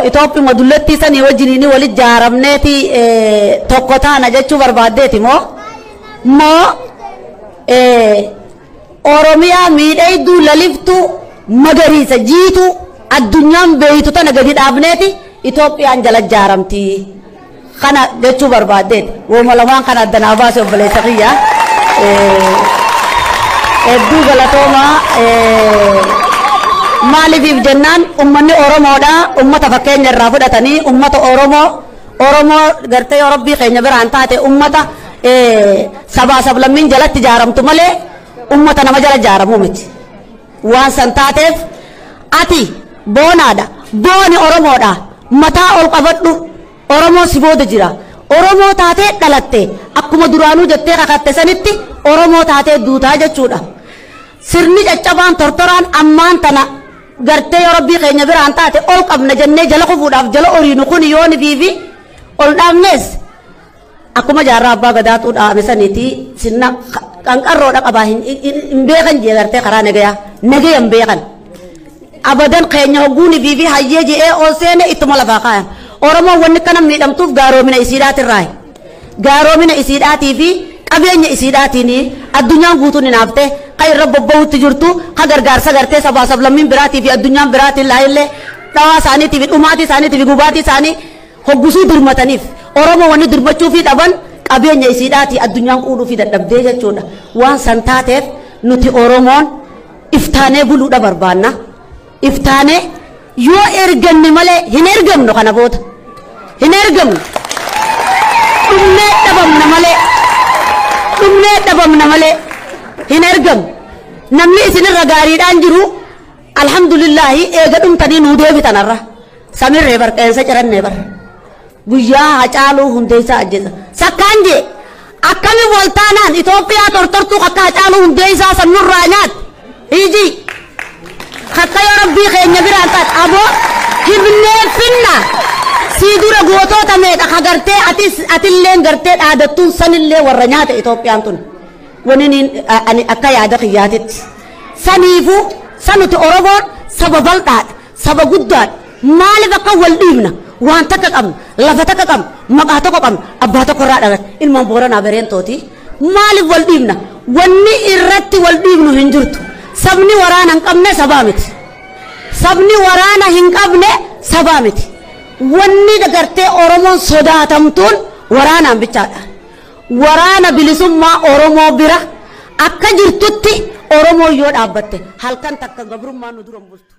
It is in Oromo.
Itoophiyuma dullattii sanii wajjiniin wali jaaramneeti tokko taana jechuu barbaaddeeti moo moo Oromiyaa miidhagduu laliftuu magariisa jiituu addunyaan beeytu tana gadi dhaabneeti Itoophiyaan jala jaaramti kana jechuu barbaaddeeti. Wooma lamaan kana addanaa baase obboleessa kiyya. Hedduu galatoomaa. Maaliif jennaan ummanni Oromoodha ummata fakkeenya irraa fudhatanii ummata Oromoo Oromoo gartee yoo Rabbii keenya biraan taate ummata sabaa sablammiin jalatti jaaramtu malee ummata nama jala jaaramuu miti. Waan san taateef ati boonaadha, booni Oromoodha, mataa ol qabadhu, Oromoo si booda jira. Oromoo taatee dhalatte akkuma duraanuu jettee kakatte sanitti Oromoo taatee duutaa jechuudha. Sirni caccabaan tortoraan ammaan tana gartee yoo Rabbii keenya biraan taate ol qabna jennee jala kufuudhaaf jala oriinu kun yoon fiifi ol dhaabnes akkuma jaarraa abbaa gadaatuu dhaame saniiti sinna qanqarroodha qabaa hin beekan jee gartee karaa nagayaa nagaya hin beekan. Abadan keenya hogguuni fiifi hayyee je'ee ol seene ittuma lafaa kaayan. Oromoon wanni kana miidhamtuuf gaaromina isiidhaatirraayi. Gaaromina isiidhaatii fi qabeenya isiidhaatiin addunyaan guutuun hin hafte kan irra bobba'utti jirtu kan gargaarsa gartee sabaa sablammiin biraatii fi addunyaan biraatiin laayillee dhawaa isaaniitii fi dhumaatii isaaniitii fi gubaatii isaanii hoggusuu dirmataniif Oromoo wanni dirmachuu fi dhaban qabeenya isiidhaatii addunyaan quudhuu fi dadhabdee jechuudha. Waan san taateef nuti Oromoon iftaanee buluudha barbaanna. Iftaanee yoo erganne malee hin ergamnu kana booda. Hin ergamnu. Dhumnee dhabamna malee. Dhumnee dhabamna malee hin ergamu. Namni isinirra gaariidhaan jiru alhamdulillahi eega dhumtanii nuu deebitanarra. Samirree bar qeensa cirannee bar. Guyyaa Hacaaluu Hundeessaa ajjeesa. Sakkaan jee akkami waltaanaan Itoophiyaa tortortuu akka Hacaaluu Hundeessaa san nurraa nyaat. Iji akka yoo Rabbii keenya biraan taate aboo hibnee finna. Sii dura gootota meeqa ka gartee atis atilleen gartee dhaadattuun sanillee warra nyaata Itoophiyaan tun. Wani ani akka yaada kiyyaatitti. Saniifuu sanuti Oromoon saba bal'aadha, saba guddaadha. Maaliif akka wal dhiibna? Waan takka qabna, lafa takka qabna, maqaa tokko qabna, abbaa tokko irraa dhalate, ilmaan Booranaa Bareentooti. Maaliif wal dhiibna? Wanni irratti wal dhiibnu hin jirtu. Sabni waraana hin qabne sabaa miti. Sabni waraana hin qabne sabaa miti. Wanni gartee Oromoon sodaatamtuun waraanaan bichaadha. Waraana bilisummaa Oromoo bira akka jirtutti Oromoo yoo dhaabbatte halkan takka gabrummaa nu dura hin bultu.